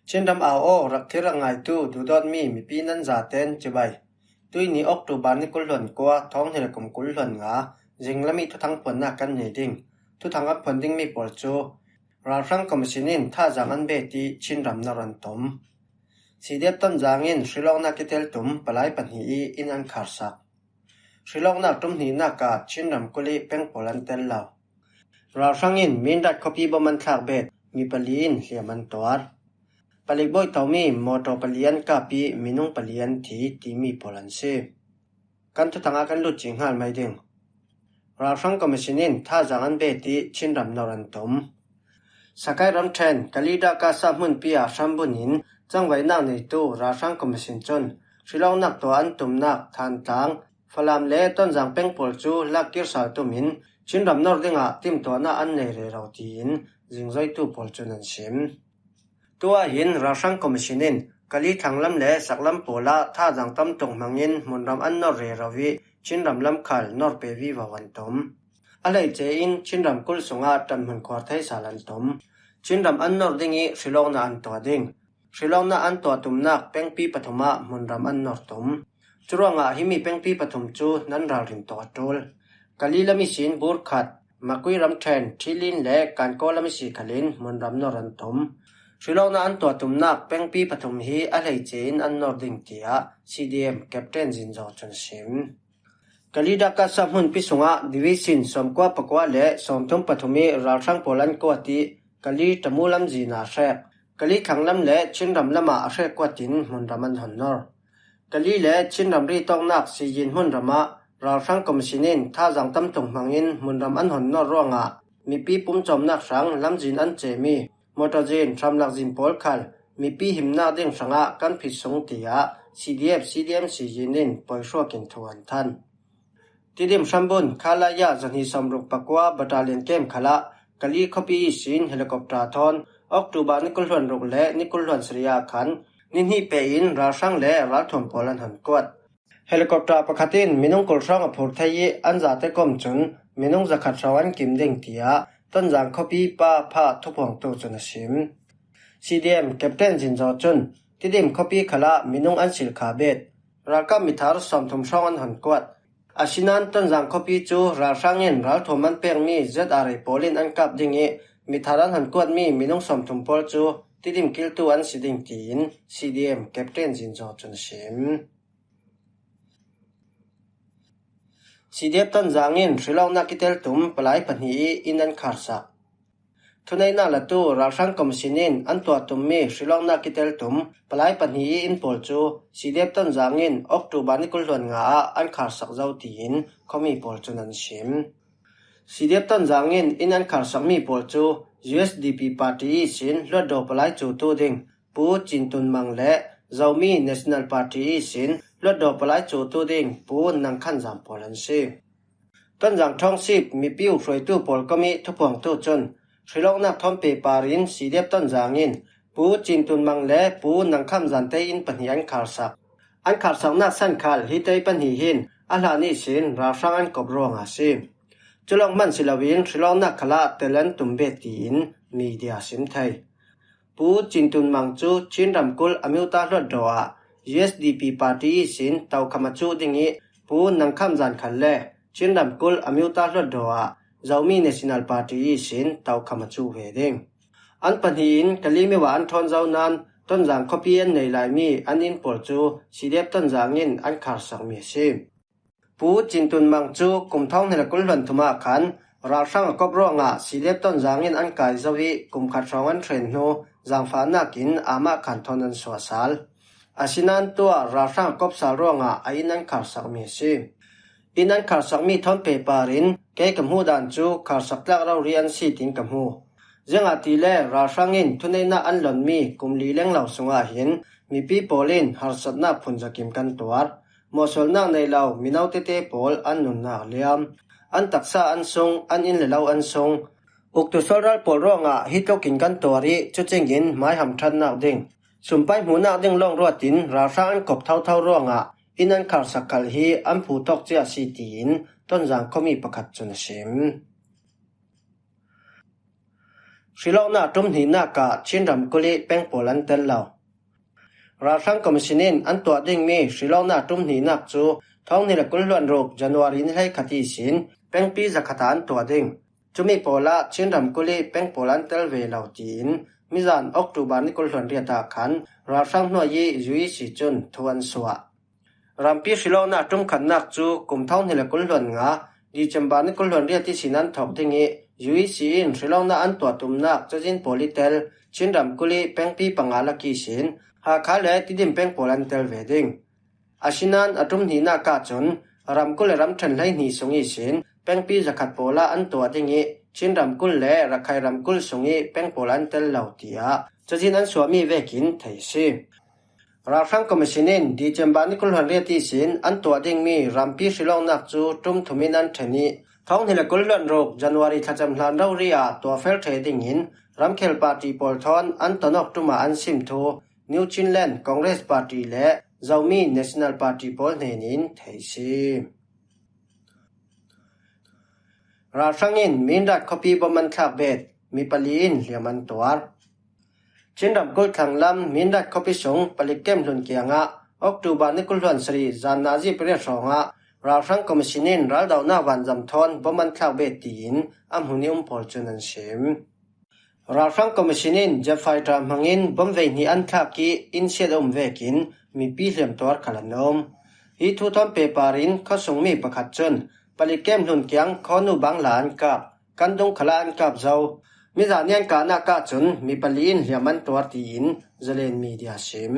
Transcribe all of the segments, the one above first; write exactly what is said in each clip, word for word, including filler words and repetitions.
Chin ram au aw, rak thil rak ngaitu duhdawtmi mipi nan zaten cibai. Tuini October ni kul hluan kua, thawng hnih le kum kul hluan nga, zinglam i thuthang phuannak kan nei ding. Thuthang a phuan dingmi pawl cu Ralhrang Commission in thazaang an bet i Chin ram nor an tum. C D F Tonzang in hrilawknak kitel tum palai pahnih i inn an kharsak. Hrilawknak ṭum hnihnak ah Chin ramkulh i peng pawl an tel lo. Ralhrang in Mindat khuapi bom an thlak bet, mi pali in hliam an tuar. Palik bawi tomi mawtaw pali an kap i minung pali an thi timi pawl an si. Kan thuthang ah kan lut cing hngal mai ding. Ralhrang Commission in thazaang an bet i Chin ram nor an tum. Sakai ramṭhen Kalida Kasa hmunpi ah hrambun in cangvaihnak neitu Ralhrang Commission cun hrilawknak tuah an tumnak Thantlang, Falam le Tonzang peng pawl cu lakkir sal tum in Chin ram nor dingah timtuahnak an nei rero tiin zingzoitu pawl cun an sim. Tuah hin Ralhrang Commission in Kali thlanglam le saklam pawl ah thazaang tam tuk hmangin hmunram an nor rero i Chin ram lam khal nor pe vivo an tum. A hleice in Chin ramkulh sungah ṭanhmun khuar thei sal an tum. Chin ram an nor ding i hrilawknak an tuah ding. Hrilawknak an tuah tumnak pengpi pathum ah hmunram an nor tum. Curuangah himi pengpi pathum cu nan ralrin tawk a ṭul. Kali lam ihsin Burkhat, Makui ramṭhen Thilin le Kankaw lam ihsi khalin hmunram nor an tum. Hrilawknak an tuah tumnak pengpi pathum hi a hleice in an nor ding, tiah C D M Captain Zinzaw cun a sim. Kalida Kasa hmunpi sungah Division sawmkua pakua le sawmthum pathum i ralhrang pawl an kuat i Kali Tamu lamzin ah a hrek. Kali thlanglam le Chin ram lamah a hrek kuat in hmunram an hon nor. Kali le Chin ramri tawknak Siyin hmunram ah Ralhrang Commission in thazaang tam tuk hmangin hmunram an hon nor ruangah mipi pumcawmnak hrang lamzin an cemi mawtaw zin, hramlak zin pawl khal mipi himnak ding hrangah kan phit sung, tiah C D F C D M Siyin in pawi hruak in thu an than. Tidim hrambun Khalaya zahnih sawmruk pakua battalion camp khalah Kali khuapi ihsin helicopter thawn October ni kul hluan ruk le ni kul hluan sarih ah khan ni hnih pe in ralhrang le ralthuam pawl an hon kuat. Helicopter pakhat in minung kul hrawng a phur thei i an zate kom cun minung zakhat hrawng an kim ding, tiah Tonzang khuapi pa phah thuphuangtu cun a sim. C D M Captain Zinzaw cun Tidim khuapi khalah minung an silh kha bet. Ralkap mithar sawmthum hrawng an hon kuat. Asinain Tonzang khuapi cu ralhrang in ralthuam an pekmi Z R A pawl in an kap ding i mithar an hon kuatmi minung sawmthum pawl cu Tidim kiltu an si ding, tiin C D M Captain Zinzaw cun a sim. C D F Tonzang in hrilawknak kitel tum palai pahnih i inn an kharsak. Thuneihnak latu Ralhrang Commission in an tuah tummi hrilawknak kitel tum palai pahnih i inn pawl cu C D F Tonzang in October ni kul hluan nga ah an kharsak zo, tiin khuami pawl cun an sim. C D F Tonzang in inn an kharsakmi pawl cu U S D P party ihsin hluatdaw palai cutu ding Pu Cin Tun Mang le Zomi National Party ihsin hluatdaw palai cutu ding Pu Nang Khan Zam pawl an si. Tonzang ṭhawngsip mipi ukhruaitu pawl kom i thuphuangtu cun hrilawknak thawn pehpar in C D F Tonzang in Pu Cin Tun Mang le Pu Nang Kham Zan te inn pahnih an kharsak. An kharsaknak san khal hi te pahnih hin a hlan ihsin ralhrang an kop ruangah a si. Cu lawng hman si loin hrilawknak khalah tel an tum bet, tiin media sim thei. Pu Cin Tun Mang cu Chin ramkulh Amyotha hluatdaw ah U S D P party ihsin tokham a cuh ding i Pu Nang Kham Zan khal le Chin ramkulh Amyotha hluatdaw ah Zomi National Party ihsin tokham a cuh ve ding. An pahnih in Kali myo ah an ṭhawn zo nain Tonzang khuapi an nei laimi an inn pawl cu C D F Tonzang in an kharsakmi a si. Pu Cin Tun Mang cu kum thawng hnih le kul hluan thum ah khan ralhrang a kop ruangah C D F Tonzang in an kai zo i kum khat hrawng an ṭhen hnu zaangfahnak in amah khan thawn an suah sal. Asinain tuah ralhrang a kop sal ruangah a inn an kharsakmi a si. Inn an kharsakmi thawn pehpar in kei ka hmuh dan cu kharsak tlak rori an si, tiin ka hmu. Ziangahtile ralhrang in thuneihnak an lonmi kum li lenglo sungah hin mipi pawl in harsatnak phun zakim kan tuar. Mawhsualnak nei lo mino tete pawl an nunnak liam, an taksa an sung, an inn le lo an sung. Uktu sualral pawl ruangah hi tlukin kan tuar i cucingin hmai hamṭhatnak ding, sumpai hmuhnak ding lawng ruatin ralhrang an kop thotho ruangah inn an kharsak khal hi an phu thawk cia a si, tiin Tonzang khuami pakhat cun a sim. Hrilawkna ṭum hnihnak ah Chin ramkulh i peng pawl an tel lo. Ralhrang Commission in an tuah dingmi hrilawkna ṭum hnihnak cu thawng hnih le kul hluan ruk January ni hleikhat ihsin pengpi zakhat ah an tuah ding. Cumi pawl ah Chin ramkulh i peng pawl an tel ve lo tiin mizan October ni kul hluan riat ah khan ralhrang hnuai i U E C cun thu an suah. Rampi hrilawkna ṭum khatnak cu kum thawng hnih le kul hluan nga December ni kul hluan riat ihsin an thawk ding i U E C in hrilawkna an tuah tumnak cazin pawl i tel Chin ramkulh i pengpi panga lak ihsin Hakha le Tidim peng pawl an tel ve ding. Asinain a ṭum hnihnak ah cun ramkulh le ramṭhen hleihnih sung ihsin pengpi zakhat pawl ah an tuah ding i Chin ramkulh le Rakhine ramkulh sung i peng pawl an tel lo tiah cazin an suahmi vekin thei a si. Ralhrang Commission in December ni kul hluan riat ihsin an tuah dingmi rampi hrilawknak cu ṭum thum in an ṭhen i thawng hnih le kul hluan ruk January thlacam hlan rori ah tuah fel ṭheh dingin ramkhel party pawl thawn an tonawk ṭum ah an sim thu New Chinland Congress Party le Zomi National Party pawl hnen in thei a si. Ralhrang in Mindat khuapi bom an thlak bet, mi pali in hliam an tuar. Chin ramkulh thlanglam Mindat khuapi sung palik kem hlun kiangah October ni kul hluan sarih zan nazi pariat hrawngah ralhrang Commission in raldohnak vanzam thawn bom an thlak bet tiin a hmun i um pawl cun an sim. Ralhrang Commission in jet fighter hmangin bom vei hnih an thlak i inn siat a um vekin mipi hliam tuar khal an um. Hi thu thawn pehpar in khuasungmi pakhat cun palik kem hlun kiang khawnu bangla an kap, kan dung khalah an kap zo. Mizan i an kahnak ah cun mi pali in hliam an tuar tiin Zalen Media sim.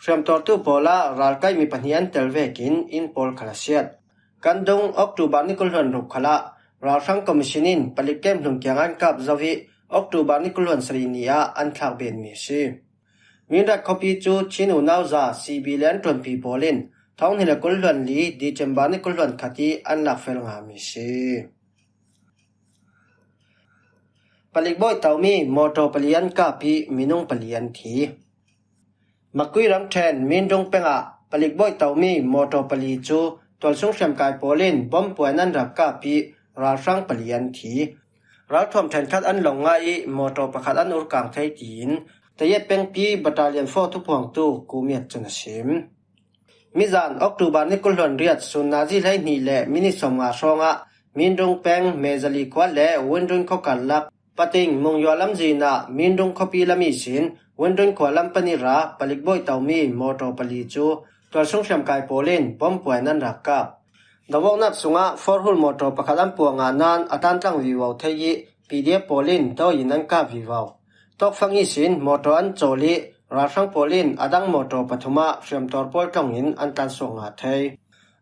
Hriamtuartu pawl ah ralkai mi pahnih an tel vekin inn pawl khal a siat. Kan dung October ni kul hluan ruk khalah ralhrang Commission in palik kem hlun kiang an kap zo i October ni kul hluan sarih ni ah an thlak benmi a si. Mindat khuapi cu Chin unauza C B le an ṭuanpi pawl in thawng hnih le kul hluan li December ni kul hluan khat i an lak fel ngami a si. Palik bawi tomi mawṭaw pali an kap i minung pali an thi. Makui ramṭhen Mindung peng ah palik bawi tomi mawṭaw pali cu tualsung hriamkai pawl in bom puan an rak kap i ralhrang pali an thi. Ralthuam ṭhenkhat an lawng ngah i mawṭaw pakhat an urkang thei tiin Tayet pengpi Battalion four thuphuangtu Kumiat cun a sim. Mizan October ni kul hluan riat sun nazi hleihnih le minit sawmnga hrawngah Mindung peng Mezali khua le Windun khua karlak Pating Mungyua lamzin ah Mindung khuapi lam ihsin Windun khua lam panira palik bawi tomi mawṭaw pali cu tualsung hriamkai pawl in bom puan an rak kap. Dovawknak sungah four wheel mawṭaw pakhat an puang ah nain a tantlang vivo thei i P D F pawl in dawi in an kap vivo. Tawkfang ihsin mawṭaw an cawl i ralhrang pawl in a dang mawṭaw pathum ah hriamtuar pawl ṭawngin an tlansuak ngah thei.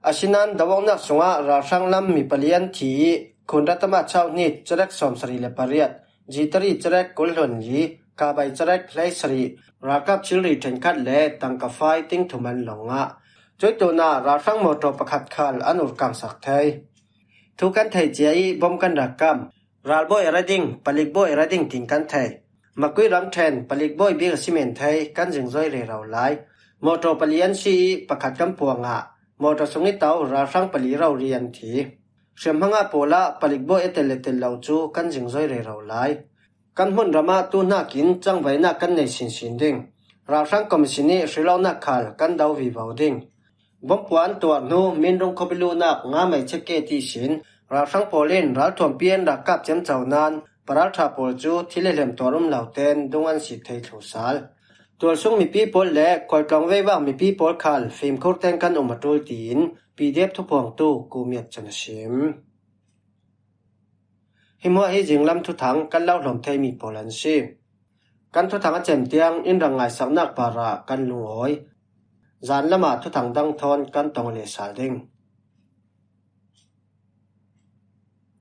Asinain dovawknak sungah ralhrang lam mi pali an thi i Khunratam ah chauhnit cerek sawmsarih le pariat, Zitari cerek kul hluan li, Kabai cerek hleisarih, ralkap thilri ṭhenkhat le tangka fai ting thum an lawng ngah. Cuih tunah ralhrang mawṭaw pakhat khal an urkangsak thei. Thu kan theih cia i bom kan rak kap. Ralbawi a ra ding, palik bawi a ra ding tiin kan thei. Makui ramṭhen palik bawi bik a si men thei kan zingzoi rero lai. Mawṭaw pali an si i pakhat kan puang ah mawṭaw sung i to ralhrang pali rori an thi. Hriamhma ngah pawl ah palik bawi a tel le tel lo cu kan zingzoi rero lai. Kan hmun ram ah tuhnakin cangvaihnak kan nei sinsin ding. Ralhrang Commission i hrilawknak khal kan do vivo ding. Bom puan tuar hnu Mindung khuapi luhnak Ngamei check gate ihsin ralhrang pawl in ralthuampi an rak kap ciamco nain paralṭha pawl cu thil le hliam tuar um lo tein dung an sik thei thlu sal. Tualsung mipi pawl le khualtlawng veivak mipi pawl khal fimkhur tein kan um a ṭul tiin P D F thuphuangtu Kumiat cun a sim. Hi hmuah hi zinglam thuthang kan lo hlawm theimi pawl an si. Kan thuthang a cem tiang in rak ngaisaknak parah kan lungawi. Zan lamah thuthang dang thawn kan tong leh sal ding.